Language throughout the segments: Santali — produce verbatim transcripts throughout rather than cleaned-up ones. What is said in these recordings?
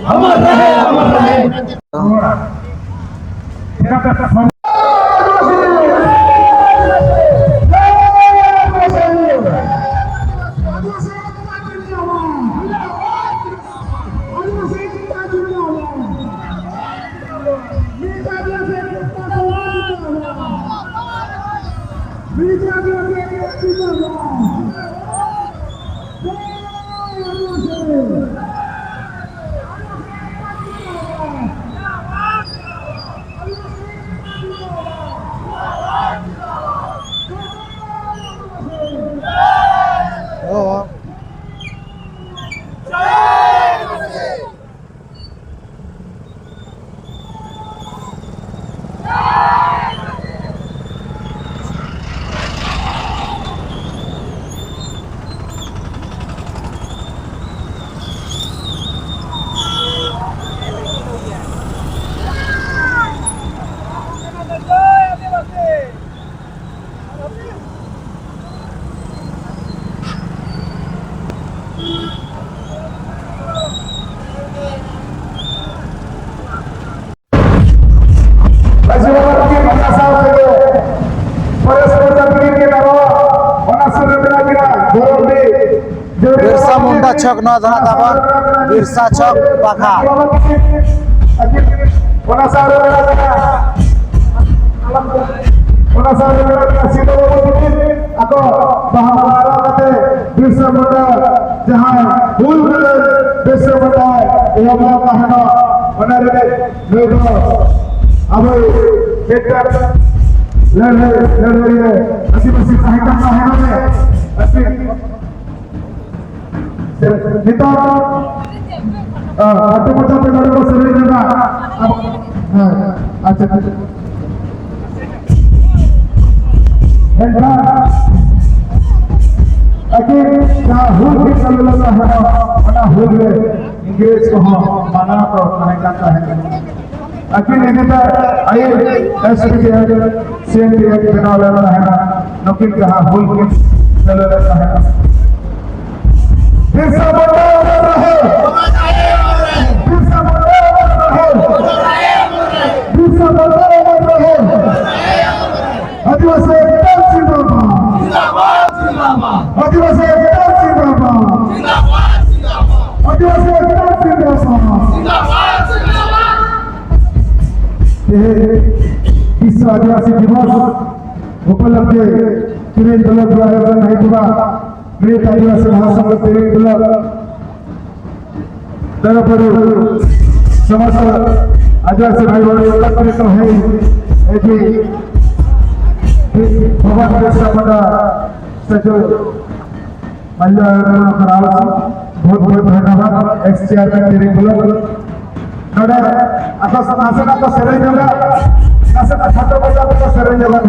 अमर रहे, अमर रहे। ᱵᱤᱨᱥᱟ ᱢᱩᱱᱰᱟ ᱪᱷᱚᱠ, ᱱᱚᱣᱟ ᱫᱚ ᱦᱟᱸᱜ ᱛᱟᱵᱚᱱ ᱵᱤᱨᱥᱟ ᱪᱷᱚᱠ ᱯᱟᱠᱷᱟ᱾ ᱚᱱᱟ ᱥᱟᱶ ᱨᱮ ᱢᱮᱱᱟᱜ ᱠᱤᱱᱟ, ᱚᱱᱟ ᱥᱟᱶ ᱨᱮ ᱢᱮᱱᱟᱜ ᱠᱤᱱᱟ ᱥᱤᱫᱩ ᱵᱟᱹᱵᱩ ᱛᱤᱠᱤᱱ ᱟᱠᱚ ᱵᱟᱦᱟ ᱢᱟᱞᱟ ᱟᱨᱟᱣ ᱠᱟᱛᱮ ᱵᱤᱨᱥᱟ ᱢᱩᱱᱰᱟ ᱡᱟᱦᱟᱸᱭ ᱦᱩᱞ ᱠᱟᱛᱮ ᱵᱤᱨᱥᱟ ᱢᱩᱱᱰᱟ ᱮᱦᱚᱵ ᱞᱮᱫ ᱛᱟᱦᱮᱱᱟ, ᱚᱱᱟ ᱨᱮ ᱱᱩᱭ ᱫᱚ ᱟᱵᱚ ᱢᱤᱫᱴᱟᱝ ᱞᱟᱹᱲᱦᱟᱹᱭ, ᱞᱟᱹᱲᱦᱟᱹᱭ ᱨᱮ ᱟᱹᱫᱤᱵᱟᱹᱥᱤ ᱛᱟᱦᱮᱸ ᱠᱟᱱ ᱛᱟᱦᱮᱱᱟ ᱨᱮ ᱟᱹᱫᱤ-, ᱱᱤᱛᱚᱜ, ᱟ, ᱟᱹᱛᱩ ᱢᱚᱪᱟᱛᱮ ᱱᱚᱰᱮ ᱠᱚ ᱥᱮᱨᱮᱧ ᱮᱫᱟ᱾ ᱟᱵᱚ, ᱦᱮᱸ, ᱟᱪᱪᱷᱟ, ᱟᱪᱪᱷᱟ᱾ ᱢᱮᱱᱠᱷᱟᱱ ᱟᱹᱠᱤᱱ ᱡᱟᱦᱟᱸ ᱦᱩᱞ ᱠᱤᱱ ᱪᱟᱹᱞᱩ ᱞᱮᱫ ᱛᱟᱦᱮᱸᱫ, ᱚᱱᱟ ᱦᱩᱞ ᱨᱮ ᱤᱝᱨᱮᱡᱽ ᱠᱚᱦᱚᱸ ᱢᱟᱱᱟ ᱠᱚ ᱛᱟᱦᱮᱸ ᱠᱟᱱ ᱛᱟᱦᱮᱸᱫ᱾ ᱟᱹᱠᱤᱱ ᱤᱫᱤ ᱛᱮ I S P F, C N P F ᱵᱮᱱᱟᱣ ᱞᱮᱱ ᱛᱟᱦᱮᱸᱫ, ᱱᱩᱠᱤᱱ ᱡᱟᱦᱟᱸ ᱦᱩᱞ ᱠᱤᱱ ᱪᱟᱹᱞᱩ ᱞᱮᱫ ᱛᱟᱦᱮᱸᱫ᱾ ᱵᱤᱨᱥᱟ ᱢᱩᱱᱰᱟ ᱚᱢᱚᱨ ᱨᱚᱦᱮ! ᱵᱤᱨᱥᱟ ᱢᱩᱱᱰᱟ ᱚᱢᱚᱨ ᱨᱚᱦᱮ! ᱵᱤᱨᱥᱟ ᱢᱩᱱᱰᱟ ᱚᱢᱚᱨ ᱨᱚᱦᱮ! ᱟᱹᱫᱤᱵᱟᱹᱥᱤ ᱮᱠᱫᱚᱢ ᱡᱤᱱᱫᱟᱵᱟᱫ! ᱟᱹᱫᱤᱵᱟᱹᱥᱤ ᱮᱠᱫᱚᱢ ᱡᱤᱱᱫᱟᱵᱟᱫ! ᱟᱹᱫᱤᱵᱟᱹᱥᱤ ᱮᱠᱫᱚᱢ ᱡᱤᱱᱫᱟᱵᱟᱫ! ᱛᱮᱦᱮᱧ ᱵᱤᱥᱥᱚ ᱟᱹᱫᱤᱵᱟᱹᱥᱤ ᱫᱤᱵᱚᱥ ᱩᱯᱚᱞᱚᱠᱠᱷᱮ ᱛᱤᱨᱤᱝ ᱵᱞᱚᱠ ᱨᱮ ᱟᱭᱳᱡᱚᱱ ᱦᱩᱭᱩᱜᱼᱟ᱾ ᱢᱤᱫ ᱟᱹᱫᱤᱵᱟᱹᱥᱤ ᱢᱟᱦᱟᱥᱚᱝᱜᱷ ᱛᱤᱨᱤᱝ ᱵᱞᱚᱠ ᱛᱚᱨᱚᱯ ᱠᱷᱚᱱ ᱥᱚᱢᱚᱥᱛᱚ ᱟᱹᱫᱤᱵᱟᱹᱥᱤ ᱵᱷᱟᱭ ᱵᱚᱱ ᱮᱠᱛᱨᱤᱛ ᱦᱩᱭ ᱮᱡᱤ ᱵᱷᱚᱜᱚᱵᱟᱱ ᱵᱤᱨᱥᱟ ᱢᱩᱱᱰᱟ ᱥᱴᱮᱪᱩ ᱢᱟᱞᱭᱟᱨᱯᱚᱱ ᱠᱚᱨᱟᱣ ᱞᱟᱹᱜᱤᱫ ᱵᱚᱦᱩᱛ ᱵᱚᱦᱩᱛ ᱫᱷᱚᱱᱭᱚᱵᱟᱫ, ᱮᱠᱥ ᱪᱮᱭᱟᱨᱢᱮᱱ ᱛᱤᱨᱤᱝ ᱵᱞᱚᱠ᱾ ᱱᱚᱰᱮ ᱟᱠᱚ ᱱᱟᱥᱮᱱᱟᱜ ᱠᱚ ᱥᱮᱨᱮᱧ ᱧᱚᱜᱟ, ᱱᱟᱥᱮᱱᱟᱜ ᱪᱷᱟᱛᱚ ᱠᱚ ᱠᱚ ᱥᱮᱨᱮᱧ ᱧᱚᱜᱟ᱾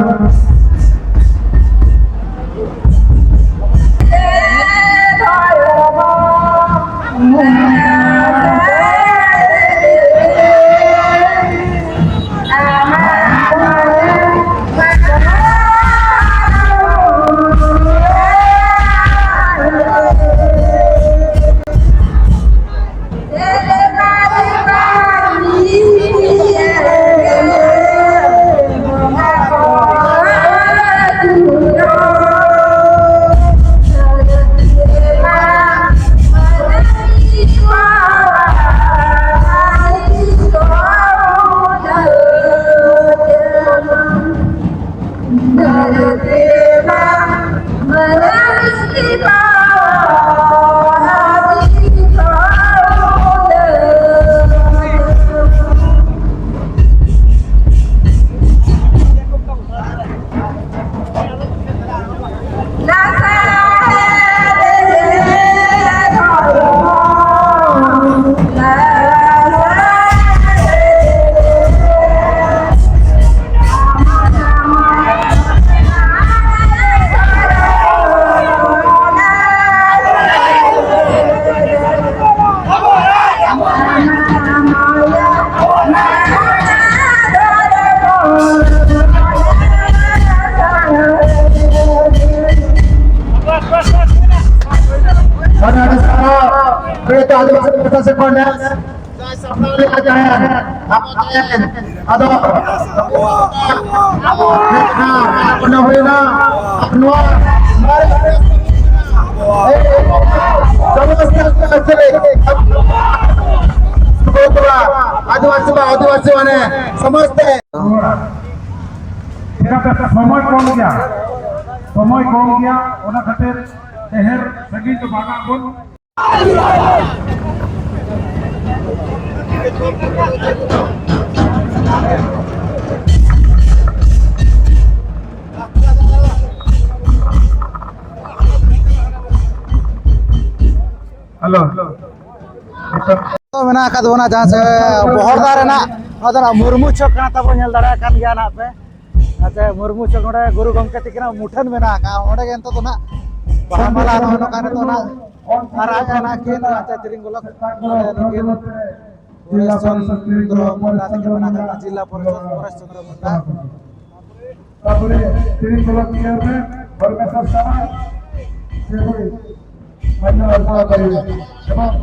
ᱟᱹᱫᱤᱵᱟᱹᱥᱤ ᱯᱟᱦᱴᱟ ᱥᱮᱫ ᱠᱷᱚᱱ ᱱᱮᱥ ᱥᱟᱯᱲᱟᱣ ᱞᱮᱫᱟ ᱡᱟᱦᱟᱸ ᱟᱵᱚ ᱛᱟᱦᱮᱸ ᱟᱫᱚ ᱚᱱᱟ ᱦᱩᱭᱱᱟ᱾ ᱟᱨ ᱱᱚᱣᱟ ᱥᱚᱢᱚᱥᱛᱚ ᱟᱹᱫᱤᱵᱟᱹᱥᱤ ᱵᱟ ᱟᱹᱫᱤᱵᱟᱹᱥᱤ ᱢᱟᱱᱮ ᱥᱚᱢᱚᱥᱛᱚ ᱪᱮᱫᱟᱜ ᱥᱮ ᱥᱚᱢᱚᱭ ᱠᱚᱢ ᱜᱮᱭᱟ, ᱥᱚᱢᱚᱭ ᱠᱚᱢ ᱜᱮᱭᱟ, ᱚᱱᱟ ᱠᱷᱟᱹᱛᱤᱨ ᱰᱷᱮᱨ ᱥᱟᱺᱜᱤᱧ ᱫᱚ ᱵᱟᱝ ᱵᱚᱱ᱾ ᱦᱮᱞᱳ᱾ ᱢᱮᱱᱟᱜ ᱟᱠᱟᱫ ᱵᱚᱱᱟ, ᱡᱟᱦᱟᱸ ᱥᱮ ᱵᱚᱦᱚᱲᱫᱟ ᱨᱮᱱᱟᱜ, ᱱᱚᱣᱟ ᱫᱚ ᱱᱟᱜ ᱢᱩᱨᱢᱩ ᱪᱚᱠ ᱠᱟᱱᱟ ᱛᱟᱵᱚᱱ, ᱧᱮᱞ ᱫᱟᱲᱮᱭᱟᱜ ᱠᱟᱱ ᱜᱮᱭᱟ ᱱᱟᱜ ᱯᱮ᱾ ᱟᱪᱪᱷᱟ, ᱢᱩᱨᱢᱩ ᱪᱚᱠ, ᱱᱚᱰᱮ ᱜᱩᱨᱩ ᱜᱚᱢᱠᱮ ᱛᱤᱠᱤᱱᱟᱜ ᱢᱩᱴᱷᱟᱹᱱ ᱢᱮᱱᱟᱜ ᱟᱠᱟᱫᱼᱟ, ᱚᱸᱰᱮ ᱜᱮ ᱱᱤᱛᱚᱜ ᱫᱚ ᱱᱟᱜ ᱵᱟᱦᱟ ᱢᱟᱞᱟ ᱱᱚᱜᱼᱚ ᱱᱚᱝᱠᱟ ᱱᱤᱛᱚᱜ ᱱᱟᱜ ᱟᱨᱟᱜ ᱟᱜ ᱱᱟᱜ ᱠᱤᱱ ᱱᱟᱜ ᱛᱤᱨᱤᱝ ᱜᱚᱞᱚᱠ ᱱᱚᱰᱮ ᱱᱩᱠᱤᱱ ᱯᱚᱨᱮᱥ ᱪᱚᱱᱫᱨᱚ ᱢᱩᱱᱰᱟ ᱛᱤᱠᱤᱱ ᱢᱮᱱᱟᱜ ᱟᱠᱟᱫ, ᱡᱤᱞᱟ ᱯᱚᱨᱤᱥᱚᱫ ᱯᱚᱨᱮᱥ ᱪᱚᱱᱫᱨᱚ ᱢᱩᱱᱰᱟ᱾ ᱛᱟᱯᱚᱨᱮ ᱛᱤᱨᱤᱝ ᱜᱚᱞᱚᱠ ᱪᱮᱭᱟᱨᱢᱮᱱ ᱯᱚᱨᱢᱮᱥᱚᱨ ᱥᱟᱢᱟᱝ, ᱥᱮ ᱢᱟᱱᱱᱚ ᱥᱚᱦᱚᱠᱟᱨᱤ ᱮᱵᱚᱝ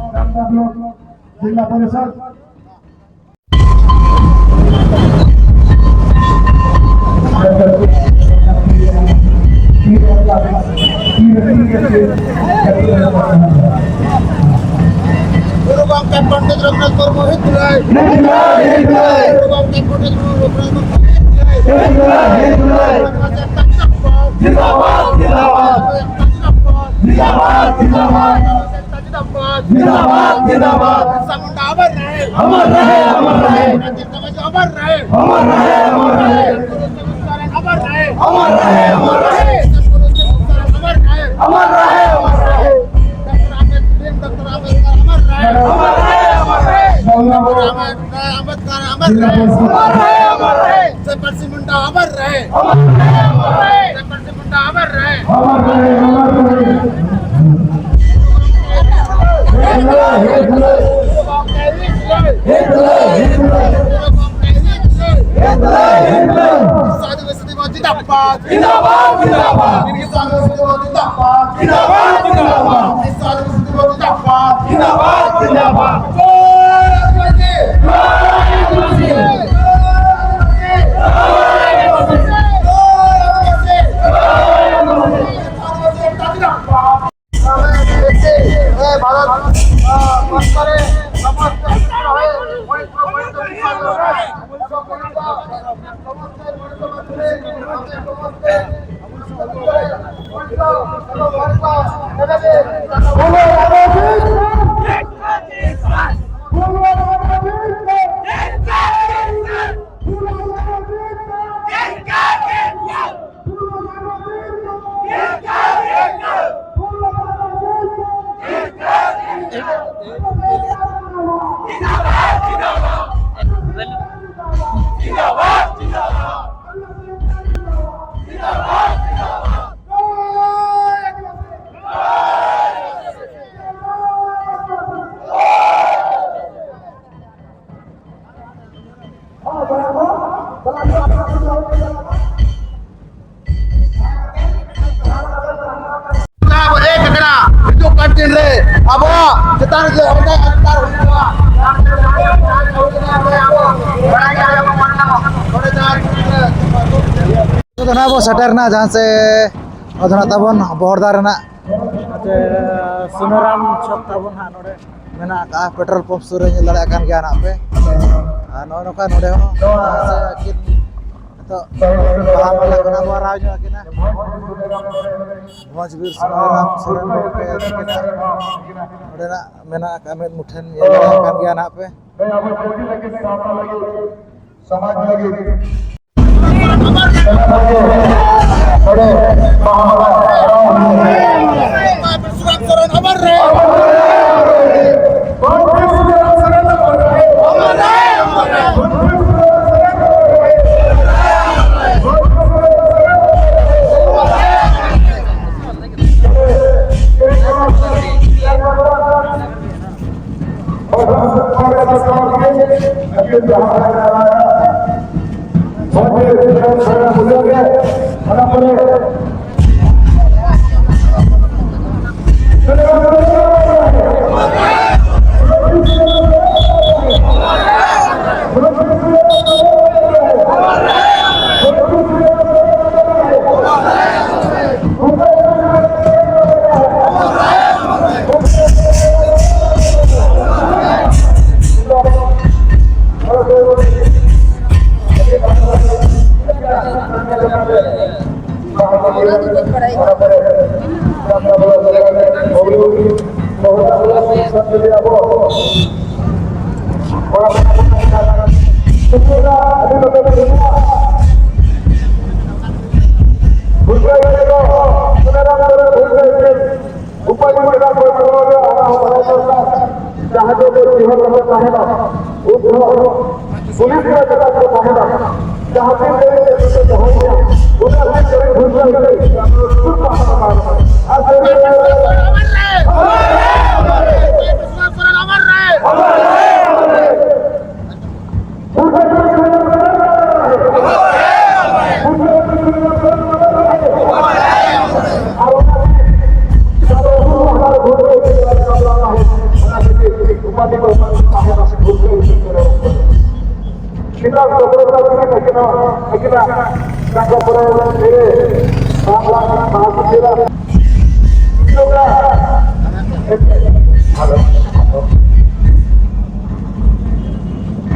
ᱡᱤᱞᱟ ᱯᱚᱨᱤᱥᱚᱫ ᱜᱩᱨᱩ ᱜᱚᱢᱠᱮ ᱯᱚᱱᱰᱤᱛ ᱨᱚᱜᱷᱩᱱᱟᱛᱷ ᱢᱩᱨᱢᱩ ᱦᱤᱡᱩᱜ ᱞᱟᱹᱭ᱾ ᱜᱩᱨᱩ ᱜᱚᱢᱠᱮ ᱯᱚᱱᱰᱤᱛ ᱨᱚᱜᱷᱩᱱᱟᱛᱷ ᱢᱩᱨᱢᱩ ᱦᱤᱡᱩᱜ ᱞᱟᱹᱭ᱾ ᱡᱤᱱᱫᱟᱵᱟᱫ, ᱡᱤᱱᱫᱟᱵᱟᱫ᱾ ᱡᱤᱱᱫᱟᱵᱟᱫ, ᱡᱤᱱᱫᱟᱵᱟᱫ᱾ ᱡᱤᱱᱫᱟᱵᱟᱫ, ᱡᱤᱱᱫᱟᱵᱟᱫ᱾ ᱵᱤᱨᱥᱟ ᱢᱩᱱᱰᱟ ᱚᱢᱚᱨ ᱨᱟᱦᱮ᱾ ᱚᱢᱚᱨ ᱨᱟᱦᱮ, ᱚᱢᱚᱨ ᱨᱟᱦᱮ᱾ ᱨᱟᱡᱮᱱᱫᱨᱚ ᱵᱟᱡᱩ ᱚᱢᱚᱨ ᱨᱟᱦᱮ᱾ ᱚᱢᱚᱨ ᱨᱟᱦᱮ, ᱚᱢᱚᱨ ᱨᱟᱦᱮ᱾ ᱚᱢᱚᱨ ᱨᱟᱦᱮ, ᱚᱢᱚᱨ ᱨᱟᱦᱮ᱾ ᱚᱢᱚᱨ ᱨᱟᱦᱮ, ᱚᱢᱚᱨ ᱨᱟᱦᱮ᱾ ᱚᱢᱚᱨ ᱨᱟᱦᱮ, ᱚᱢᱚᱨ ᱨᱟᱦᱮ᱾ ᱰᱚᱠᱴᱚᱨ ᱟᱢᱵᱮᱫᱠᱟᱨ, ᱰᱚᱠᱴᱚᱨ ᱟᱢᱵᱮᱫᱠᱟᱨ ᱚᱢᱚᱨ ᱨᱟᱦᱮ᱾ ᱚᱢᱚᱨ ᱨᱟᱦᱮ, ᱚᱢᱚᱨ ᱨᱟᱦᱮ᱾ ᱰᱚᱠᱴᱚᱨ ᱟᱢᱵᱮᱫᱠᱟᱨ, ᱟᱢᱵᱮᱫᱠᱟᱨ ᱚᱢᱚᱨ ᱨᱟᱦᱮ᱾ ᱚᱢᱚᱨ ᱨᱟᱦᱮ, ᱚᱢᱚᱨ ᱨᱟᱦᱮ᱾ ᱥᱮ ᱵᱤᱨᱥᱟ ᱢᱩᱱᱰᱟ ᱚᱢᱚᱨ ᱨᱟᱦᱮ᱾ ᱚᱢᱚᱨ ᱨᱟᱦᱮ, ᱚᱢᱚᱨ ᱨᱟᱦᱮ᱾ ᱥᱮ ᱵᱤᱨᱥᱟ ᱢᱩᱱᱰᱟ ᱚᱢᱚᱨ ᱨᱟᱦᱮ᱾ ᱚᱢᱚᱨ ᱨᱟᱦᱮ, ᱚᱢᱚᱨ ᱨᱟᱦᱮ᱾ ᱦᱮᱡ ᱱᱟᱭ, ᱦᱮᱡ ᱱᱟᱭ᱾ ᱦᱮᱡ ᱱᱟᱭ, ᱦᱮᱡ ᱱᱟᱭ᱾ ᱦᱮᱡ ᱱᱟᱭ, ᱦᱮᱡ ᱱᱟᱭ᱾ ᱵᱤᱨᱥᱟ ᱟᱹᱫᱤᱵᱟᱹᱥᱤ ᱫᱤᱵᱚᱥ ᱡᱤᱱᱫᱟᱵᱟᱫ᱾ ᱡᱤᱱᱫᱟᱵᱟᱫ, ᱡᱤᱱᱫᱟᱵᱟᱫ᱾ ᱵᱤᱨᱥᱟ ᱟᱹᱫᱤᱵᱟᱹᱥᱤ ᱫᱤᱵᱚᱥ ᱡᱤᱱᱫᱟᱵᱟᱫ᱾ ᱡᱤᱱᱫᱟᱵᱟᱫ, ᱡᱤᱱᱫᱟᱵᱟᱫ᱾ ᱵᱤᱨᱥᱟ ᱟᱹᱫᱤᱵᱟᱹᱥᱤ ᱫᱤᱵᱚᱥ ᱡᱤᱱᱫᱟᱵᱟᱫ᱾ ᱡᱤᱱᱫᱟᱵᱟᱫ, ᱟᱵᱚ ᱮᱠ ᱟᱠᱟᱱᱟ᱾ ᱦᱤᱡᱩᱜ ᱠᱟᱱ ᱫᱤᱱ ᱨᱮ ᱟᱵᱚᱣᱟᱜ ᱪᱮᱛᱟᱱ ᱨᱮ ᱚᱨᱰᱟᱨ ᱟᱴᱠᱟᱨ ᱦᱩᱭᱩᱜᱼᱟ᱾ ᱱᱚᱰᱮ ᱫᱚ ᱱᱟᱦᱟᱜ ᱵᱚ ᱥᱮᱴᱮᱨ ᱮᱱᱟ ᱡᱟᱦᱟᱸ ᱥᱮ ᱟᱫᱚ ᱱᱟᱦᱟᱜ ᱛᱟᱵᱚᱱ ᱵᱚᱦᱚᱲᱫᱟ ᱨᱮᱱᱟᱜ ᱱᱚᱛᱮ ᱥᱩᱱᱟᱹᱨᱟᱢ ᱪᱷᱚᱠ ᱛᱟᱵᱚᱱ ᱦᱟᱸᱜ ᱱᱚᱰᱮ ᱢᱮᱱᱟᱜ ᱟᱠᱟᱫᱼᱟ᱾ ᱯᱮᱴᱨᱳᱞ ᱯᱟᱢᱯ ᱥᱩᱨ ᱨᱮ ᱧᱮᱞ ᱫᱟᱲᱮᱭᱟᱜ ᱠᱟᱱ ᱜᱮᱭᱟ ᱱᱟᱦᱟᱜ ᱯᱮ᱾ ᱟᱨ ᱱᱚᱜᱼᱚᱭ ᱱᱚᱝᱠᱟ ᱱᱚᱰᱮ ᱦᱚᱸ ᱡᱟᱦᱟᱸ ᱥᱮ ᱟᱹᱠᱤᱱ ᱱᱤᱛᱚᱜ ᱵᱟᱦᱟ ᱢᱟᱞᱟ ᱠᱚ ᱱᱟᱦᱟᱜ ᱵᱚ ᱟᱨᱟᱣ ᱧᱚᱜ ᱟᱹᱠᱤᱱᱟ᱾ ᱢᱚᱡᱽ ᱵᱤᱨ ᱥᱩᱱᱟᱹᱨᱟᱢ ᱥᱚᱨᱮᱱ ᱜᱚᱢᱠᱮ ᱛᱟᱹᱠᱤᱱᱟᱜ ᱱᱚᱰᱮᱱᱟᱜ ᱢᱮᱱᱟᱜ ᱟᱠᱟᱫ ᱢᱮᱫ ᱢᱩᱴᱷᱟᱹᱱ ᱧᱮᱞ ᱧᱟᱢᱚᱜ ᱠᱟᱱ ᱜᱮᱭᱟ ᱱᱟᱦᱟᱜ ᱯᱮ᱾ ᱥᱚᱢᱟᱡᱽ ᱞᱟᱹᱜᱤᱫ ᱚᱱᱟ ᱯᱚᱨᱮ ᱡᱟᱛᱨᱟ ᱵᱚᱞᱚ ᱥᱮᱨᱮᱧ, ᱦᱩᱞ, ᱢᱚᱦᱚᱛᱟ ᱵᱚᱞᱚ ᱥᱮᱨᱮᱧ ᱥᱟᱶᱛᱮ ᱟᱵᱚ ᱠᱚᱲᱟ ᱠᱚ ᱟᱹᱰᱤ ᱞᱚᱜᱚᱱ ᱦᱩᱭᱩᱜᱼᱟ᱾ ᱵᱷᱩᱞ ᱠᱚ ᱦᱩᱭ ᱠᱚ, ᱥᱩᱱᱟᱨᱟᱢ ᱠᱚᱨᱮ ᱵᱷᱩᱞ ᱠᱚ ᱦᱩᱭ ᱠᱚ, ᱩᱯᱟᱹᱭ ᱠᱚ ᱢᱮᱱᱟᱜ ᱠᱚ, ᱚᱱᱟ ᱦᱚᱸ ᱵᱟᱲᱟᱭ ᱫᱚᱨᱠᱟᱨ᱾ ᱡᱟᱦᱟᱸ ᱫᱚ ᱡᱤᱦᱚᱞ ᱨᱮᱠᱚ ᱛᱟᱦᱮᱱᱟ, ᱩᱱ ᱡᱚᱦᱚᱜ ᱯᱩᱞᱤᱥ ᱨᱮ ᱡᱚᱛᱚ ᱠᱚ ᱛᱟᱦᱮᱱᱟ᱾ ᱡᱟᱦᱟᱸ ᱛᱤᱱ ᱫᱷᱟᱹᱵᱤᱡ ᱛᱮ ᱠᱚ ᱫᱚᱦᱚᱭᱮᱭᱟ, ᱩᱱᱟᱹᱜ ᱫᱤᱱ ᱫᱷᱟᱹᱵᱤᱡ ᱵᱷᱩᱞ ᱠᱚ ᱦᱩᱭ ᱠᱚ, ᱥᱩᱨ ᱯᱟᱦᱴᱟ ᱵᱟᱝ᱾ ᱟᱨ ᱥᱟᱹᱨᱤ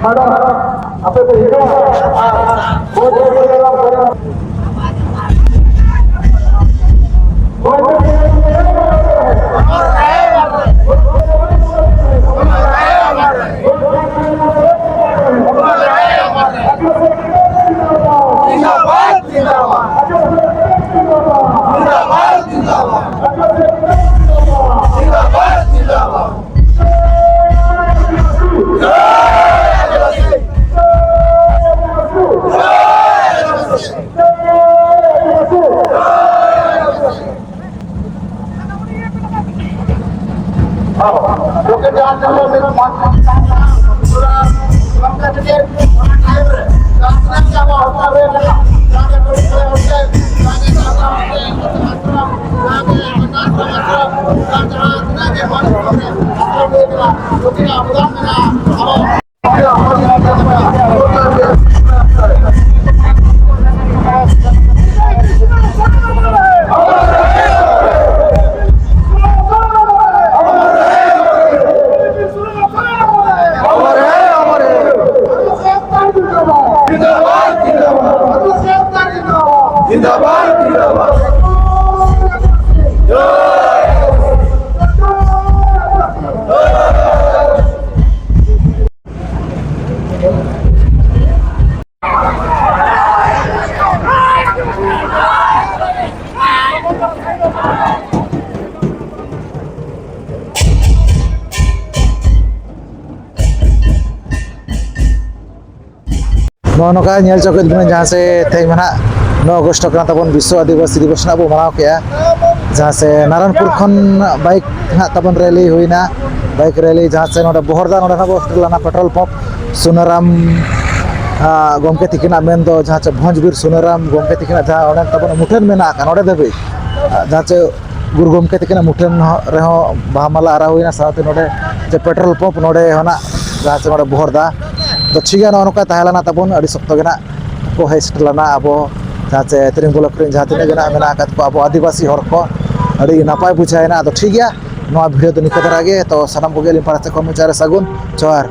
ᱦᱮᱞᱳ, ᱦᱮᱞᱳ, ᱟᱯᱮ ᱯᱮ ᱦᱤᱡᱩᱜᱼᱟ᱾ ᱟᱨ ᱵᱷᱳᱴ ᱵᱷᱳᱴ ᱵᱷᱳᱴ ᱵᱷᱳᱴ ᱵᱷᱳᱴ ᱡᱤᱱᱫᱟᱵᱟᱫ, ᱡᱤᱱᱫᱟᱵᱟᱫ᱾ ᱡᱤᱱᱫᱟᱵᱟᱫ, ᱡᱤᱱᱫᱟᱵᱟᱫ᱾ ᱡᱤᱱᱫᱟᱵᱟᱫ, ᱡᱤᱱᱫᱟᱵᱟᱫ᱾ जिंदाबाद, जिंदाबाद। जिंदाबाद, जिंदाबाद। ᱱᱚᱜᱼᱚ ᱱᱚᱝᱠᱟ ᱧᱮᱞ ᱪᱚ ᱠᱮᱫ ᱵᱚᱱᱟ, ᱡᱟᱦᱟᱸ ᱥᱮ ᱛᱮᱦᱮᱧ ᱢᱟ ᱱᱟᱦᱟᱜ ᱱᱚ ᱟᱜᱚᱥᱴ ᱠᱟᱱᱟ ᱛᱟᱵᱚᱱ, ᱵᱤᱥᱥᱚ ᱟᱹᱫᱤᱵᱟᱹᱥᱤ ᱫᱤᱵᱚᱥ ᱱᱟᱦᱟᱜ ᱵᱚ ᱢᱟᱱᱟᱣ ᱠᱮᱜᱼᱟ᱾ ᱡᱟᱦᱟᱸ ᱥᱮ ᱱᱟᱨᱟᱱᱯᱩᱨ ᱠᱷᱚᱱ ᱵᱟᱭᱤᱠ ᱱᱟᱦᱟᱜ ᱛᱟᱵᱚᱱ ᱨᱮᱞᱤ ᱦᱩᱭᱱᱟ, ᱵᱟᱭᱤᱠ ᱨᱮᱞᱤ ᱡᱟᱦᱟᱸ ᱥᱮ ᱱᱚᱰᱮ ᱵᱚᱦᱚᱨᱫᱟ, ᱱᱚᱰᱮ ᱱᱟᱦᱟᱜ ᱵᱚ ᱥᱮᱴᱮᱨ ᱞᱮᱱᱟ ᱯᱮᱴᱨᱳᱞ ᱯᱟᱢᱯ ᱥᱩᱱᱟᱨᱟᱢ, ᱟ, ᱜᱚᱢᱠᱮ ᱛᱤᱠᱤᱱᱟᱜ ᱢᱮᱱ ᱫᱚ ᱡᱟᱦᱟᱸ ᱪᱮ ᱵᱷᱚᱸᱡᱽᱵᱤᱨ ᱥᱩᱱᱟᱨᱟᱢ ᱜᱚᱢᱠᱮ ᱛᱤᱠᱤᱱᱟᱜ ᱡᱟᱦᱟᱸ ᱚᱸᱰᱮ ᱛᱟᱵᱚᱱ ᱢᱩᱴᱷᱟᱹᱱ ᱢᱮᱱᱟᱜ ᱟᱠᱟᱫ, ᱱᱚᱰᱮ ᱫᱷᱟᱹᱵᱤᱡ, ᱟ, ᱡᱟᱦᱟᱸ ᱪᱮ ᱜᱩᱨᱩ ᱜᱚᱢᱠᱮ ᱛᱤᱠᱤᱱᱟᱜ ᱢᱩᱴᱷᱟᱹᱱ ᱨᱮᱦᱚᱸ ᱵᱟᱦᱟ ᱢᱟᱞᱟ ᱟᱨᱟᱣ ᱦᱩᱭᱱᱟ, ᱥᱟᱶᱛᱮ ᱱᱚᱰᱮ ᱡᱮ ᱯᱮᱴᱨᱳᱞ ᱯᱟᱢᱯ ᱱᱚᱰᱮ ᱦᱚᱸ ᱱᱟᱜ ᱡᱟᱦᱟᱸ ᱪᱮ ᱱᱚᱰᱮ ᱵᱚᱦᱚᱨᱫᱟ᱾ ᱛᱚ ᱴᱷᱤᱠ ᱜᱮᱭᱟ, ᱱᱚᱜᱼᱚ ᱱᱚᱝᱠᱟ ᱛᱟᱦᱮᱸ ᱞᱮᱱᱟ ᱛᱟᱵᱚᱱ ᱟᱹᱰᱤ ᱥᱚᱠᱛᱚ ᱜᱮ ᱱᱟᱜ ᱠᱚ ᱦᱮᱡ ᱥᱮᱴᱮᱨ ᱞᱮᱱᱟ ᱟᱵᱚ ᱡᱟᱦᱟᱸ ᱪᱮ ᱛᱤᱨᱤᱝ ᱵᱞᱚᱠ ᱨᱮᱱ ᱡᱟᱦᱟᱸ ᱛᱤᱱᱟᱹᱜ ᱜᱮ ᱱᱟᱜ ᱢᱮᱱᱟᱜ ᱟᱠᱟᱫ ᱠᱚ ᱟᱵᱚ ᱟᱹᱫᱤᱵᱟᱹᱥᱤ ᱦᱚᱲ ᱠᱚ᱾ ᱟᱹᱰᱤ ᱱᱟᱯᱟᱭ ᱵᱩᱡᱷᱟᱹᱣ ᱮᱱᱟ᱾ ᱟᱫᱚ ᱴᱷᱤᱠ ᱜᱮᱭᱟ, ᱱᱚᱣᱟ ᱵᱷᱤᱰᱤᱭᱳ ᱫᱚ ᱱᱤᱝᱠᱟᱹ ᱫᱷᱟᱨᱟ ᱜᱮ᱾ ᱛᱚ ᱥᱟᱱᱟᱢ ᱠᱚᱜᱮ ᱟᱹᱞᱤᱧ ᱯᱟᱦᱴᱟ ᱥᱮᱫ ᱠᱷᱚᱱ ᱢᱩᱪᱟᱹᱫ ᱨᱮ ᱥᱟᱹᱜᱩᱱ ᱡᱚᱦᱟᱨ᱾